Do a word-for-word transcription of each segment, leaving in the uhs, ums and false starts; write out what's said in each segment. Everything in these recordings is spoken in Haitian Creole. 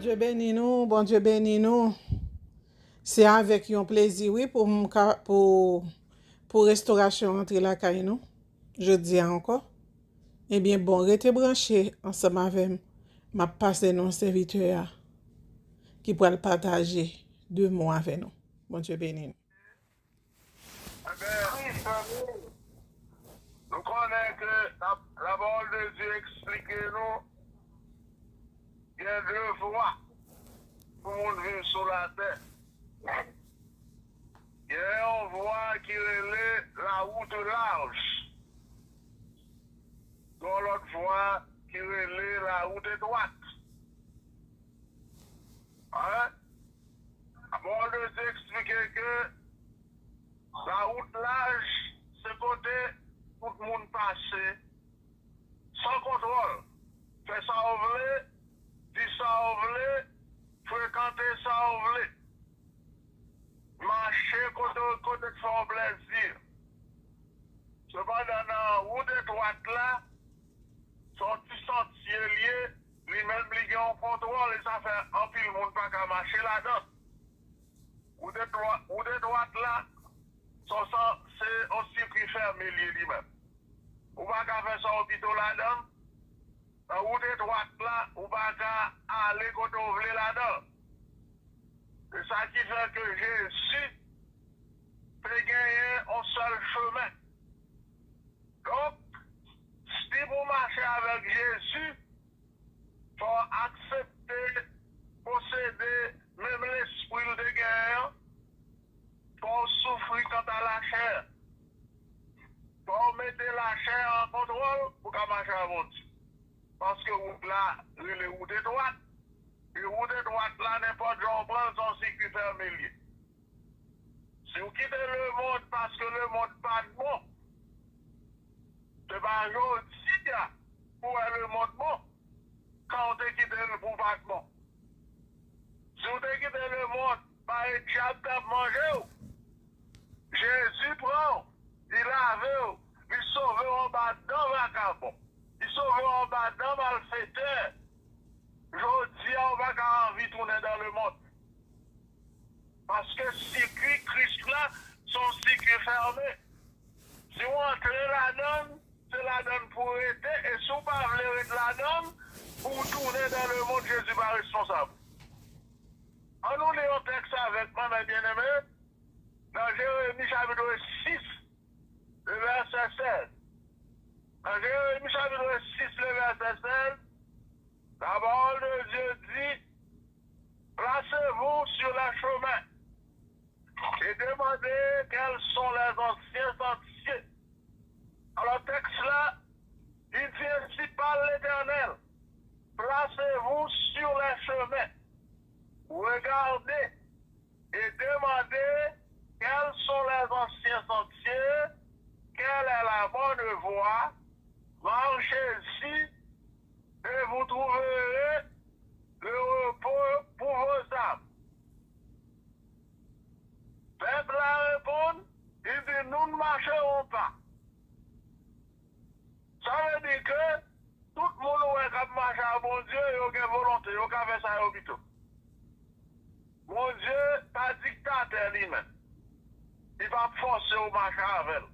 Bondye beni nou, Bondye beni nou. Se avèk yon plezi, wi, pou m ka, pou, pou restorasyon antre lakay nou, jodi a ankò. Ebyen, bon, rete branche ansanm avè m. M ap pase non sèvitè a ki pral pataje de mo avè nou. Bondye beni nou. Ebyen, nou konnen ke la, la parole de Dieu eksplike nou gen de vwa pou moun viv sou latè. Gen yon vwa ki rele la wout laj. Gen yon lòt vwa ki rele la wout etwat. Hein? La parole de Dieu eksplike ke la wout laj se kote tout moun pase san kontwòl. Fè sa w vle, di sa w vle, frekante sa w vle. Mache kote, kote k fè w plèzi. Sepandan, nan wout etwat la, se yon ti santye l ye, li menm li gen yon kontwòl, e sa fè anpil moun pa ka mache ladan l. Wout etwa-, wout etwat la, se yon san-, se yon sikui fèmen l ye li menm. Ou pa ka fè sa w pito ladan l. Nan wout etwat la, ou pa ka ale kote w vle ladan l. Se sa ki fè ke Jezi te genyen yon sèl chemen. Donk, si pou w mache avèk Jezi, fò w aksepte posede menm lespri l te genyen an. Fò w soufri kanta lachè. Fò w mete lachè an kontwòl pou w ka mache ak Bondye. Paske wout la rele wout etwat. E wout etwat la, nenpòt jan w pran l, se yon sikui fèmen l ye. Si w kite lemonn paske lemonn pa t bon, se pa jodi a pou w wè lemonn bon, kan w te kite l pou w pa t bon. Si w te kite lemonn, pa e dyab t ap manje w. Jezi pran w, li lave w, li sove w anba dan vakabon, li sove w anba dan malfetè. Jodi a, w pa ka anvi tounen dan lemonn. Paske sikui Kris la se yon sikui fèmen. Si w antre ladan l, se ladan l pou w rete, e si w pa vle ret ladan l, pou w tounen dan lemonn, Jezi pa responsab. Ann nou li yon tèks avèk mwen, mè byeneme, nan Jeremi chapit sis, le vèsè sèz. Nan Jeremi chapit sis, le vèsè sèz, la parole de Dieu dit, placez-vous sur les chemins et demandez quels sont les anciens sentiers. Alò, tèks la, li di, ainsi parle l'Éternel, placez-vous sur les chemins, regardez et demandez quels sont les anciens sentiers, quelle est la bonne voie, marchez-y et vous trouverez le repos pour vos âmes. Pèp la reponn, li di, nous ne marcherons pas. Sa vle di ke tout moun ou wè k ap mache ak Bondye, yo gen volonte, yo ka fè sa yo pito. Bondye pa diktatè li menm. Li p ap fòse w mache avè l.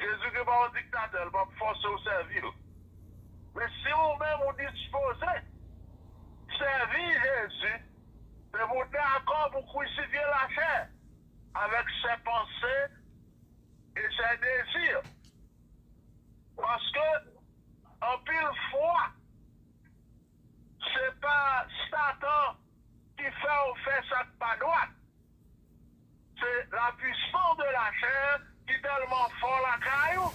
Jezikri pa yon diktatè, li p ap fòse w sèvi l. Men si ou menm ou dispoze sèvi Jezi, se pou w dakò pou w krisifye lachè avèk sè panse e sè dezi. Paske anpil fwa, se pa Satan ki fè w fè sa k pa dwat. Se la puissance de la chair ki tèlman fò lakay ou,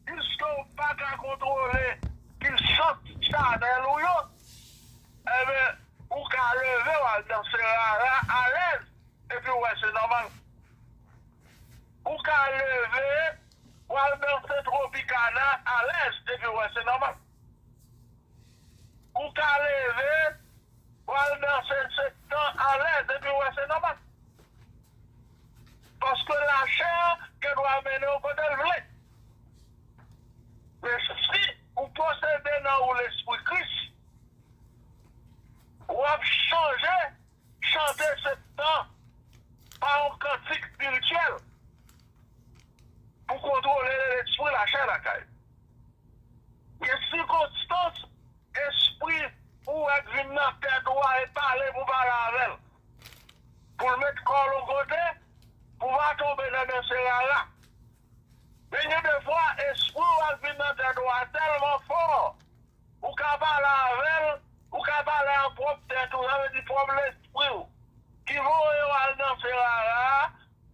jiske w pa ka kontwole pisans chanèl ou yo, enben, ou ka leve w al danse rara alèz, epi w wè se nòmal. Ou ka leve, w al danse Tropicana alèz, epi w wè se nòmal. Ou ka leve, w al danse septan alèz, epi w wè se nòmal. Paske lachè gen dwa mennen w kote l vle. Men si ou posede nan ou lespri Kris, kò l yon kote pou w pa tonbe nan danse rara. Men gen de fwa, espri w ap vin nan tèt ou a tèlman fò, ou ka pale avè l, ou ka pale a pwòp tèt ou, sa vle di pwòp lespri w, ki voye w al danse rara a,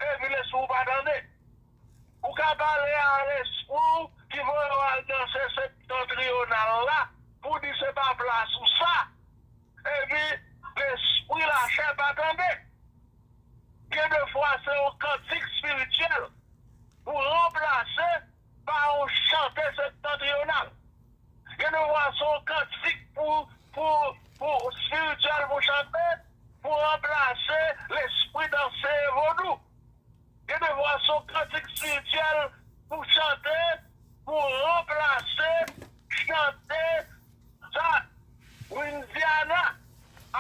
epi lespri w pa tande. Ou ka pale a lespri w ki voye w al danse septantriyonal la pou di se pa plas ou sa. Epi lespri lachè pa tande. Gen de fwa se yon kantik espirityèl pou ranplase pa yon chante septantriyonal. Gen de fwa se yon kantik pou, pou, pou espirityèl pou chante pou ranplase lespri danse vodou. Gen de fwa se yon kantik espirityèl pou chante pou ranplase chante sa Windiana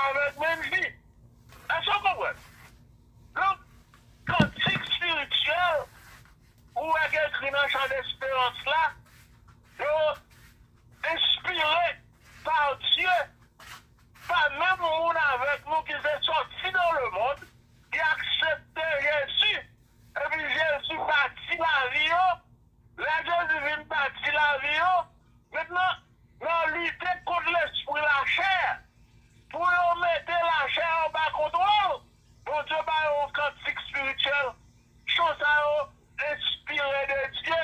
avèk Menji. Èske w konprann? Donk, kantik espirityèl ou wè k ekri nan chan desperans la, yo enspire pa Dye, pa menm moun avèk nou ki te sòti nan lemonn, ki aksepte Jezi, epi Jezi bati lavi yo. Lè Jezi vin bati lavi yo, mentnan, nan lite kont lespri lachè, pou yo mete lachè anba kontwòl, Bondye ba yo yon kantik espirityèl. Chan sa yo enspire de Dye.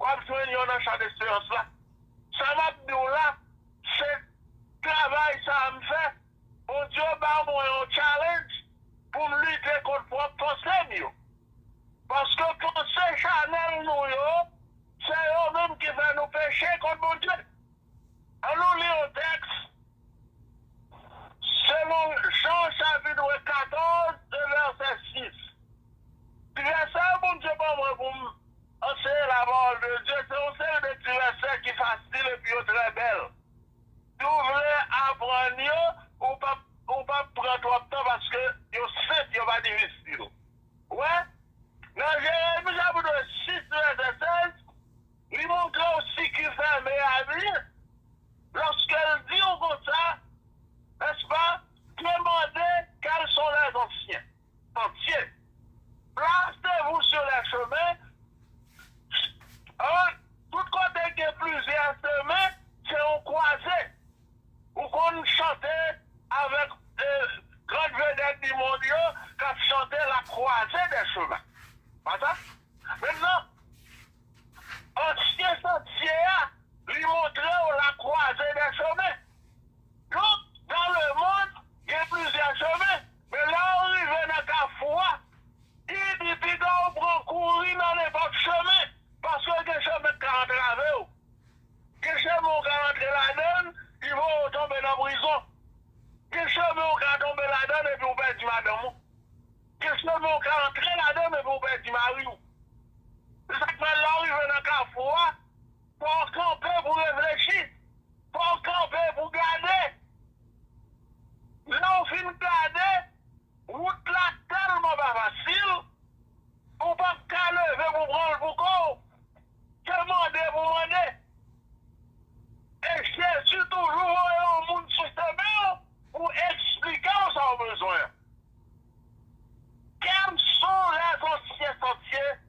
W ap jwenn yo nan chan desperans la. Sa m ap di w la, se travay sa a m fè. Bondye ba mwen yon challenge pou m lite kont pwòp panse m yo. Paske panse chanèl nou yo, se yo menm ki fè nou peche kont Bondye. Ann nou li yon tèks, selon Jan chapit katòz, de vèsè sis. Ti vèsè Bondye ban mwen pou m anseye lapawòl de Dye, se yon seri de ti vèsè ki fasil epi yo trè bèl. Si w vle aprann yo, ou p ap, ou p ap pran twòp tan paske yo senp, yo pa difisil. Wè, nan Jeremi chapit sis, vèsè sèz, li montre w si ki fèmen a byen. Lòske l di w konsa, nèspa, demandez quels sont les anciens sentiers. Placez-vous sur les chemins. An, tout kote gen plizyè chemen, se yon kwaze. Ou konn chante avèk, eh, gran vedèt di mond yo k ap chante la croisée des chemins. Pa sa? Mentnan, ansyen santye a, li montre w la croisée des chemins. Donk, dans le monde, gen plizyè chemen, men lè w rive nan kafou a, li di piga w pran kouri nan nenpòt chemen, paske gen chemen k ka antrave w. Gen chemen w ka rantre ladan l, li voye w tonbe nan prizon. Gen chemen w ka tonbe ladan l epi w pèdi madanm ou. Gen chemen w ka rantre ladan l epi w pèdi mari w. Se sa k fè lè w rive nan kafou a, fò w kanpe pou reflechi. Fò w kanpe pou gade. Lè w fin gade, wout la tèlman pa fasil, ou p ap ka leve pou pran l pou kò w. Se mande pou mande. E Jezi toujou voye yon moun sou chemen w pou eksplike w sa w bezwen an. Quels sont les anciens sentiers?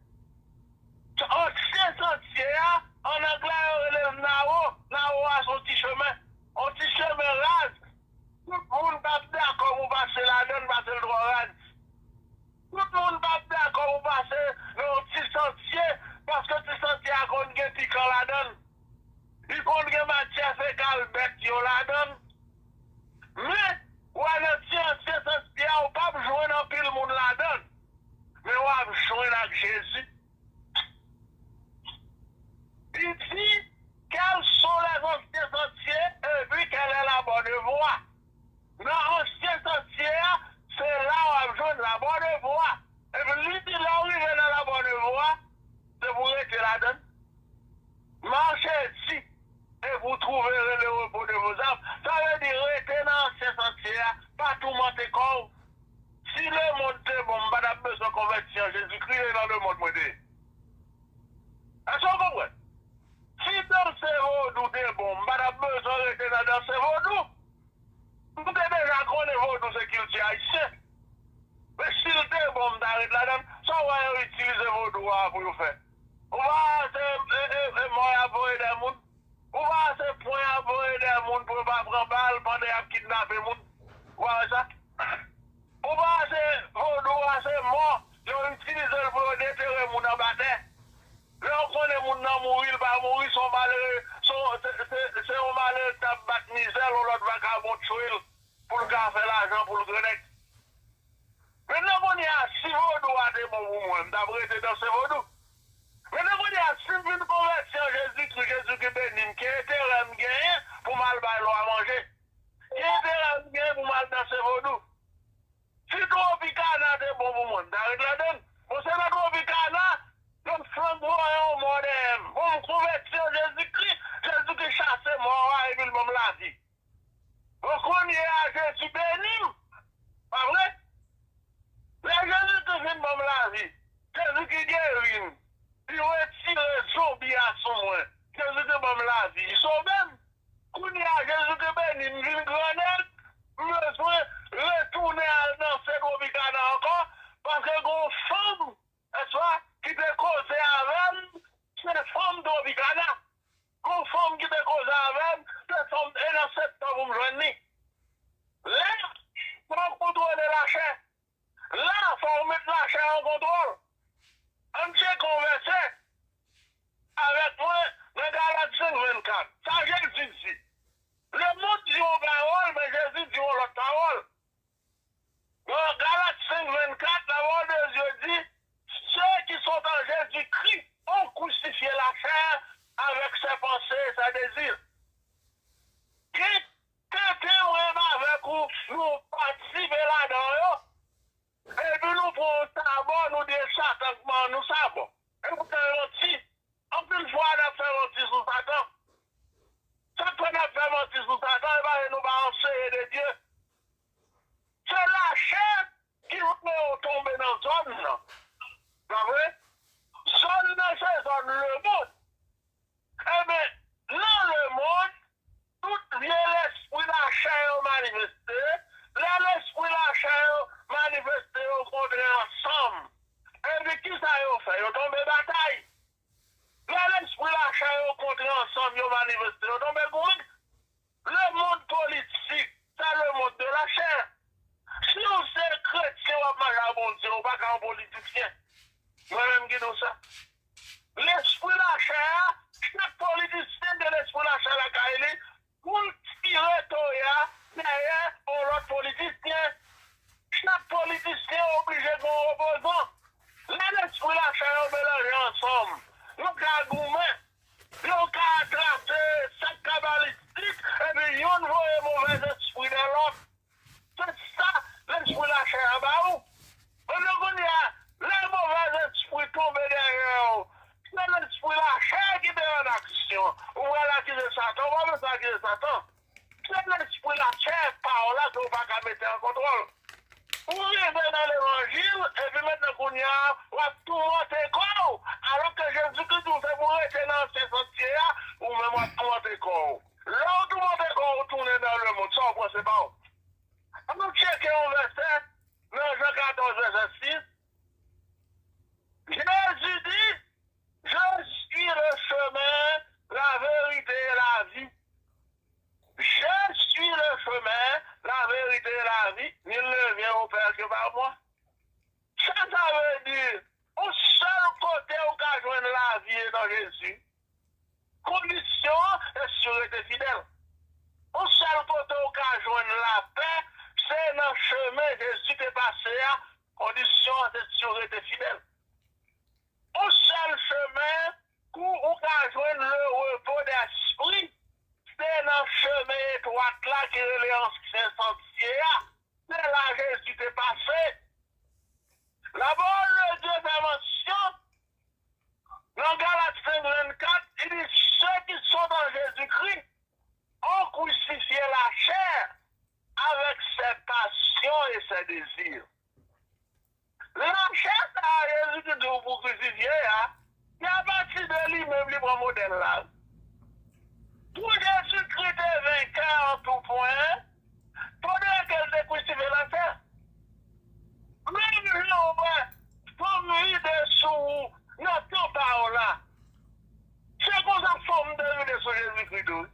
Ansyen santye a, ann anglè yo rele l nawo. Nawo a se yon ti chemen. Yon ti chemen raz. Tout moun p ap dakò pou pase ladan l, pase l twò raz. Tout moun p ap dakò pou pase nan yon ti santye, paske ti santye a konn gen pikan ladan l. Li konn gen matyè fekal bèt yo ladan l. Men, w a nan ti ansyen santye a, ou p ap jwenn anpil moun ladan l. Men w ap jwenn ak Jezi. Li di, quels sont les anciens sentiers et puis quelle est la bonne voie? Nan ansyen santye a, se la w ap jwenn la bonne voie. Epi li di, lè w rive nan la bonne voie, se pou w rete ladan l. Mache di, et vous trouverez le repos de vos âmes. Sa vle di, rete nan ansyen santye a, pa toumante kò w. Si lemonn te bon, m pa t ap bezwen konvèti an Jezikri, e nan lemonn mwen te ye. Èske w konprann? Si danse vodou te bon, m pa t ap bezwen rete nan danse vodou. M te deja konnen vodou se kilti ayisyen. Men si l moun pou yo pa pran bal pandan y ap kidnape moun. Ou pa wè sa? Ou pa wè se vodou a, se mò, yo itilize l pou yo detere moun anba tè. Lè w konnen moun nan mouri, l pa mouri, se yon malere, se yon, se, se, se yon malere k t ap bat mizè l, yon lòt vakabon tchwe l pou l ka fè lajan pou l grangèt. Mentnan kounye a, si vodou a te bon pou mwen, m t ap rete danse vodou. Mentnan kounye a, si m vin konvèti an Jezikri, Jezikri beni m, ki enterè m genyen pou m al bay lwa manje? Ki enterè m genyen pou m al danse vodou? Si Tropicana te bon pou mwen, m ta ret ladan l. Bon, se nan Tropicana, yo flank voye yon mò dèyè m. Bon, m konvèti an Jezikri, Jezikri chase mò a epi l ban m lavi. Bon, kounye a, Jezi beni m. Pa vre? Lè Jezikri fin ban m lavi, Jezikri geri m, li retire zonbi a sou mwen. Jezikri ban m lavi, li sove m. Kounye a, Jezikri beni m, m vin grannèg, m bezwen retounen al danse Tropicana ankò, paske gen yon fanm, nèspa, ki te koze avè m, se fanm Tropicana. Gon fanm ki te koze avè m, se fanm, e nan septan pou m jwenn li. Lè, fò w kontwole lachè. La, fò w met lachè an kontwòl. Ann tcheke yon vèsè avèk mwen nan Galat senk vennkat. Sa Jezi di? Lemonn di yon pawòl, men Jezi di yon lòt pawòl. Nan Galat senk vennkat, la parole de Dieu dit, ceux qui sont en Jésus-Christ ont crucifié la chair avec ses pensées et ses désirs. Ki tenten mwen avèk ou, nou patisipe ladan yo, epi nou pran yon sabò, nou di e Satan k ban nou sabò. E nou fè manti. Anpil fwa, n ap fè manti sou Satan. Sa k fè n ap fè manti sou Satan, e paske nou pa anseye de Dye. Se lachè ki voye w tonbe nan zòn nan. Pa vre? Zòn nan se zòn lemonn. Ebyen, nan lemonn, tout vye lespri lachè yo manifeste. Lè lespri lachè yo manifeste, yo kontre ansanm. Epi kisa yo fè? Yo tonbe batay. Lè lespri lachè yo kontre ansanm, yo manifeste, yo tonbe goumen. Lemonn politik, c'est le monde de la chair. Si w se kretyen, w ap mache ak Bondye, ou pa ka yon politisyen. Mwen menm ki di w sa. Lespri lachè a, chak politisyen gen lespri lachè lakay li, pou l tire toya dèyè yon lòt politisyen. Chak politisyen oblije gen yon opozan. Lè lespri lachè yo melanje ansanm, yo ka goumen, yo ka atrape sak kabalistik, epi youn voye movèzespri dèyè lòt. Se sa lespri lachè a ba ou. Kounye a, lè movèzespri tonbe dèyè w, se lespri lachè ki te an aksyon. Ou pral akize Satan, ou pa bezwen akize Satan. Se lespri lachè pa w la ke w pa ka mete an kontwòl. Ou rive nan levanjil, epi mentnan kounye a, w ap toumante kò w, alòske Jezikri di w se pou w rete nan ansyen santye a, ou menm w ap toumante kò w. Lè w toumante kò w, ou tounen nan lemonn, sa w pran se pa w. Ann nou tcheke yon vèsè nan Jan katòz, vèsè sis. Jezi di, Je suis le chemin, la vérité et la vie. Je suis le chemin, la vérité et la vie. Nul ne vient au Père que par moi. Sa sa vle di, yon sèl kote ou ka jwenn lavi e nan Jezi. Kondisyon an, se si w rete fidèl. Yon sèl kote ou ka jwenn lapè, se nan chemen Jezi te pase a. Kondisyon an, se si w rete fidèl. Yon sèl chemen pou ou ka jwenn le repos d'esprit, se nan chemen etwat la ki rele ansyen santye a. Se la Jezi te pase. La parole de Dieu fè mansyon nan Galat senk vennkat, li di, ceux qui sont en Jésus-Christ ont crucifié la chair avec ses passions et ses désirs. Lachè sa a Jezi te di w pou w krisifye a, se apati de li menm li pran modèl la. Pou Jezikri te venkè an tou pwen, fodre ke l te krisifye lachè. Menm jan w wè fanm vide sou ou nan tan pa w la, se konsa fanm te vide sou Jezikri tou.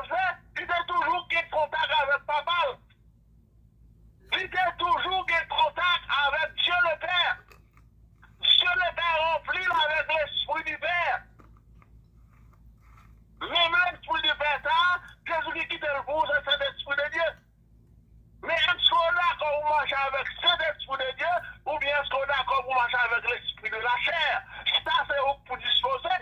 fè, li te toujou gen kontak avèk Papa l. Li te toujou gen kontak avèk Dye Lepè. Dye Lepè ranpli l avèk Lespri di Pè. Menm Lespri di Pè sa a, Jezikri kite l pou ou, se Sentespri de Dye. Men èske w dakò pou mache avèk Sentespri de Dye, oubyen èske w dakò pou mache avèk lespri de lachè? Sa se ou k pou dispoze.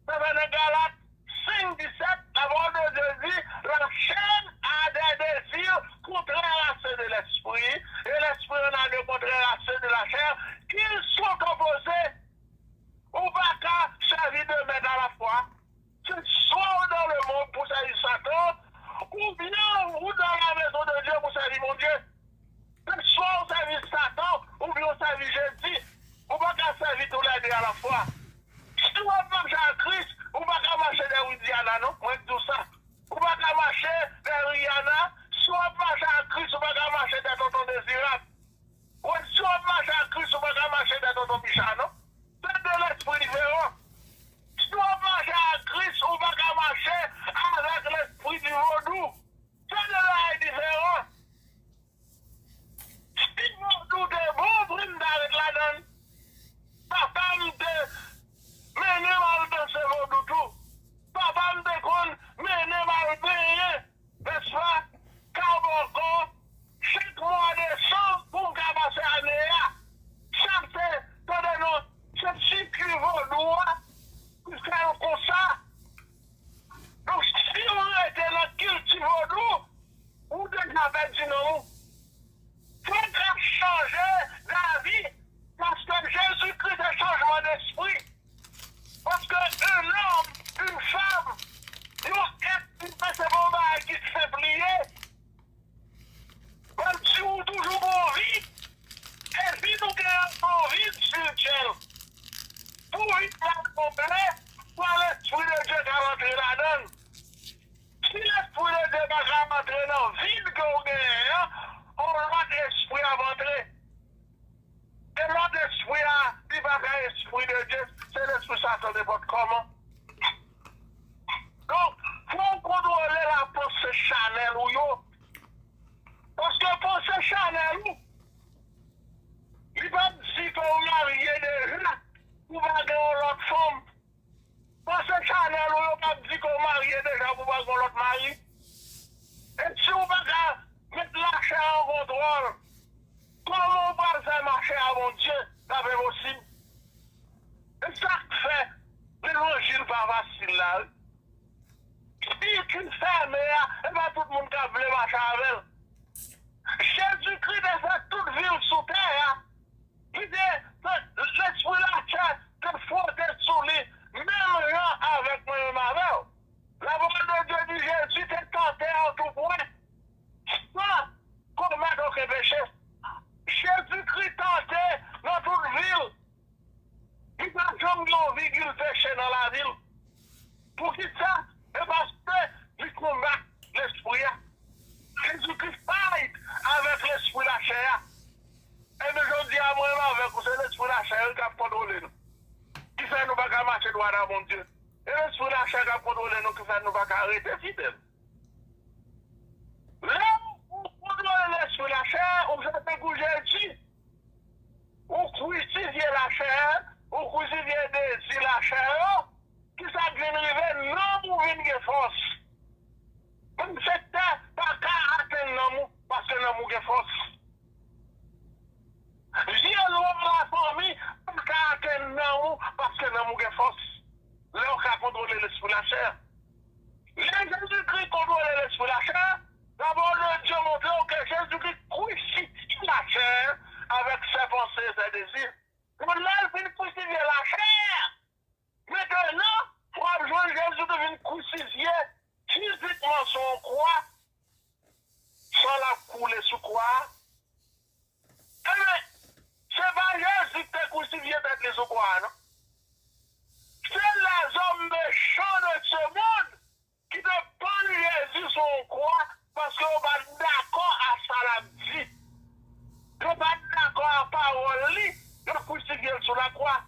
Sa fè nan Galat senk disèt, lapawòl de Dye di, la chair a des désirs contraires à ceux de l'esprit, et l'esprit en a de contraires à ceux de la chair, qu'ils sont opposés. Ou pa ka sèvi de mèt alafwa. Se swa ou dans le monde pou sèvi Satan, oubyen ou dans la maison de Dieu pou sèvi Bondye. Se swa ou sèvi Satan, oubyen ou sèvi Jezi. Ou pa ka sèvi toulède alafwa. Si w ap mache ak Kris, ou pa ka mache dèyè Widiana, non. Mwen di w sa. Ou pa ka mache dèyè Rihanna. Si w ap mache ak Kris, ou pa ka mache dèyè Tonton Dezirab. Ou wè, si w ap mache ak Kris, ou pa ka mache dèyè Tonton Bicha, non. Se de lespri diferan. Si w ap mache ak Kris, ou pa ka mache avèk lespri di vodou. Se de bagay diferan. Si vodou te bon, pou m ta ret ladan l. Papa m te mennen m al danse vodou tou. Papa m te konn mennen m al benyen, nèspa, Kabòkò, chak mwa desanm pou m ka pase ane a. Sa se, tande non, se sikil vodou a ki fè l konsa. Donk, si w rete nan kilti vodou, ou deja pèdi nanm ou. Fòk w chanje davi, paske Jezikri se chanjman despri. Paske un homme, une femme, yon èt imen se pa yon bagay ki senp li ye. Bandi ou toujou gon vid. E vid ou gen an gon vid espirityèl. Pou vid la konble, fò Lespri de Dye ka rantre ladan l. Si Lespri de Dye pa ka rantre nan vid ke w genyen an, yon lòt espri ap antre. E lòt espri a, li pa ka espri de Dye, se lespri Satan nenpòt kòman. Donk, fò w kontwole lapanse chanèl ou yo. Paske panse chanèl ou, li p ap di ke w marye deja, ou pa gen yon lòt fanm. Panse chanèl ou yo p ap di ke w marye deja pou w pa gen yon lòt mari. E si w pa ka met lachè an kontwòl, kòman w pral fè mache a Bondye? L ap enposib. E sa k fè levanjil pa fasil la, wi. Si ki fèmen a, e pa tout moun k ap vle mache avè l. Jezikri te fè tout vi l sou tè a. Li te, Lespri lachè te fwote sou li, menm jan avèk mwen menm avè w. Lapawòl de Dye di Jezi te tante an tou pwen, san komèt okenn peche. Jezikri tante nan tout vi l. Li pa janm gen yon vigil peche nan lavi l. Poukisa? E paske li konbat lespri a. Jezikri fight avèk lespri lachè a. Ebyen, jodi a, mwen menm avèk ou, se lespri lachè a k ap kontwole nou. Ki fè nou pa ka mache dwat a Bondye. E lespri lachè k ap kontwole nou ki fè nou pa ka rete fidèl. Lè ou kontwole lespri lachè, ou fè tankou Jezi. Ou krisifye lachè, ou krisifye dezi lachè yo, kisa k vin rive? Nanm ou vin gen fòs. Menm sektè pa ka atenn nanm ou, paske nanm ou gen fòs. Vye lwa lafanmi pa ka atenn nanm ou, paske nanm ou gen fòs. Lè w ka kontwole lespri lachè. Lè Jezikri kontwole lespri lachè, lapawòl de Dye montre w ke Jezikri krisifye lachè avèk sè panse, sè dezi. Bon, lè l fin krisifye lachè, mentenan, w ap jwenn Jezikri vin krisifye fizikman sou yon kwa, san l ap koule sou kwa a. Ebyen, se pa Jezi ki te krisifye tèt li sou kwa a, non. Se lèzòm mechan de ce monde ki te pann Jezi sou yon kwa paske yo pa t dakò a sa l ap di. Yo pa t dakò a pawòl li, yo krisifye l sou lakwa.